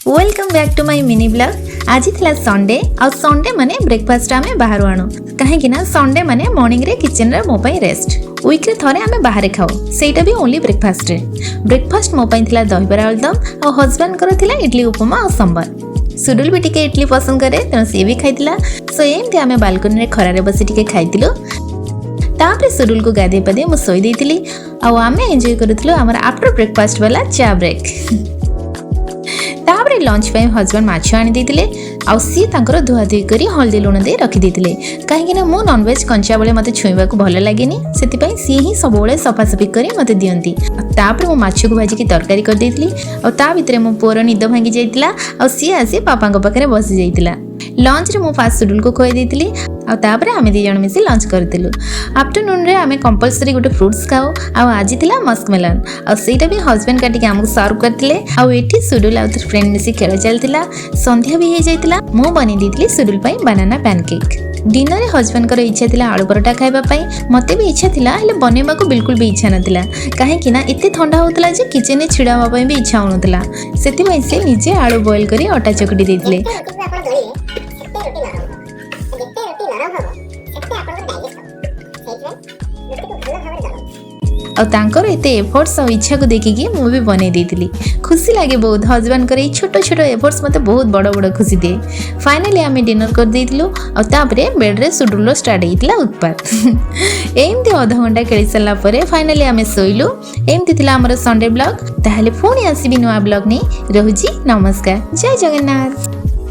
Welcome back to my mini vlog. ଆଜି ଥିଲା Sunday, ଆଉ ସଣ୍ଡେ ମାନେ ବ୍ରେକଫାଷ୍ଟ ଆମେ ବାହାରୁ ଆଣୁ, କାହିଁକି ନା ସଣ୍ଡେ ମାନେ ମର୍ଣ୍ଣିଂରେ କିଚେନରେ ମୋ ପାଇଁ ରେଷ୍ଟ। ୱିକ୍ରେ ଥରେ ଆମେ ବାହାରେ ଖାଉ, ସେଇଟା ବି ଓନ୍ଲି ବ୍ରେକଫାଷ୍ଟରେ। ବ୍ରେକଫାଷ୍ଟ ମୋ ପାଇଁ ଥିଲା ଦହିବରା ଆଳୁଦମ ଆଉ ହଜବେଣ୍ଡଙ୍କର ଥିଲା ଇଡଲି, ଉପମା ଆଉ ସମ୍ବର। ସୁଡୁଲ ବି ଟିକେ ଇଡଲି ପସନ୍ଦ କରେ, ତେଣୁ ସିଏ ବି ଖାଇଥିଲା। ସୋ ଏମିତି ଆମେ ବାଲକୋନିରେ ଖରାରେ ବସି ଟିକେ ଖାଇଥିଲୁ। ତାପରେ ସୁଡୁଲକୁ ଗାଧେଇ ପାଧେଇ ମୁଁ ଶୋଇ ଦେଇଥିଲି ଆଉ ଆମେ ଏନ୍ଜୟ କରୁଥିଲୁ ଆମର ଆଫ୍ଟର ବ୍ରେକଫାଷ୍ଟ ବାଲା ଚା ବ୍ରେକ୍। ତାପରେ ଲଞ୍ଚ ପାଇଁ ହଜବେଣ୍ଡ ମାଛ ଆଣିଦେଇଥିଲେ ଆଉ ସିଏ ତାଙ୍କର ଧୁଆଧୁଇ କରି ହଳଦୀ ଲୁଣ ଦେଇ ରଖିଦେଇଥିଲେ, କାହିଁକିନା ମୁଁ ନନଭେଜ୍ କଞ୍ଚା ବେଳେ ମୋତେ ଛୁଇଁବାକୁ ଭଲ ଲାଗେନି। ସେଥିପାଇଁ ସିଏ ହିଁ ସବୁବେଳେ ସଫାସଫି କରି ମୋତେ ଦିଅନ୍ତି। ଆଉ ତାପରେ ମୁଁ ମାଛକୁ ଭାଜିକି ତରକାରୀ କରିଦେଇଥିଲି ଆଉ ତା ଭିତରେ ମୋ ପୁଅର ନିଦ ଭାଙ୍ଗି ଯାଇଥିଲା ଆଉ ସିଏ ଆସି ପାପାଙ୍କ ପାଖରେ ବସି ଯାଇଥିଲା। ଲଞ୍ଚରେ ମୁଁ ଫାଷ୍ଟ ସୁଡୁଲକୁ ଖୁଆଇ ଦେଇଥିଲି ଆଉ ତାପରେ ଆମେ ଦୁଇ ଜଣ ମିଶି ଲଞ୍ଚ କରିଥିଲୁ। ଆଫ୍ଟରନୁନ୍ରେ ଆମେ କମ୍ପଲସରି ଗୋଟେ ଫ୍ରୁଟ୍ସ ଖାଉ ଆଉ ଆଜି ଥିଲା ମସ୍କ ମେଲନ୍ ଆଉ ସେଇଟା ବି ହଜବେଣ୍ଡ କାଟିକି ଆମକୁ ସର୍ଭ କରିଥିଲେ। ଆଉ ଏଠି ସୁଡୁଲ ଆଉ ଫ୍ରେଣ୍ଡ ମିଶି ଖେଳ ଚାଲିଥିଲା। ସନ୍ଧ୍ୟା ବି ହେଇଯାଇଥିଲା। ମୁଁ ବନେଇ ଦେଇଥିଲି ସୁଡୁଲ ପାଇଁ ବାନାନା ପ୍ୟାନକେକ୍। ଡିନରରେ ହଜବେଣ୍ଡଙ୍କର ଇଚ୍ଛା ଥିଲା ଆଳୁ ପରଟା ଖାଇବା ପାଇଁ। ମୋତେ ବି ଇଚ୍ଛା ଥିଲା, ହେଲେ ବନେଇବାକୁ ବିଲକୁଲ ବି ଇଚ୍ଛା ନଥିଲା, କାହିଁକି ନା ଏତେ ଥଣ୍ଡା ହେଉଥିଲା ଯେ କିଚେନରେ ଛିଡ଼ା ହେବା ପାଇଁ ବି ଇଚ୍ଛା ହେଉନଥିଲା। ସେଥିପାଇଁ ସେ ନିଜେ ଆଳୁ ବଏଲ୍ କରି ଅଟା ଚକଟି ଦେଇଥିଲେ। ଯେତେ ରୁଟିକୁ ଆପଣ ଦଳିବେ, ସେତେ ରୁଟି ନରମ ହେବ। ଯେତେ ରୁଟି ନରମ ହେବ, ସେତେ ଆପଣଙ୍କର ଡାଇଜେଷ୍ଟ ହେବ। ସେଇଥିପାଇଁ ରୁଟିକୁ ଭଲ ଭାବରେ ଦଳନ୍ତୁ। ଆଉ ତାଙ୍କର ଏତେ ଏଫର୍ଟସ୍ ଆଉ ଇଚ୍ଛାକୁ ଦେଖିକି ମୁଁ ବି ବନେଇ ଦେଇଥିଲି। ଖୁସି ଲାଗେ ବହୁତ। ହଜବେଣ୍ଡଙ୍କର ଏଇ ଛୋଟ ଛୋଟ ଏଫର୍ଟସ୍ ମୋତେ ବହୁତ ବଡ଼ ବଡ଼ ଖୁସି ଦିଏ। ଫାଇନାଲି ଆମେ ଡିନର କରିଦେଇଥିଲୁ ଆଉ ତାପରେ ବେଡ଼୍ରେ ସୁଡୁଲର ଷ୍ଟାର୍ଟ ହେଇଥିଲା ଉତ୍ପାତ। ଏମିତି ଅଧଘଣ୍ଟା ଖେଳି ସାରିଲା ପରେ ଫାଇନାଲି ଆମେ ଶୋଇଲୁ। ଏମିତି ଥିଲା ଆମର ସଣ୍ଡେ ବ୍ଲଗ୍। ତାହେଲେ ପୁଣି ଆସିବି ନୂଆ ବ୍ଲଗ୍ ନେଇ। ରହୁଛି, ନମସ୍କାର, ଜୟ ଜଗନ୍ନାଥ।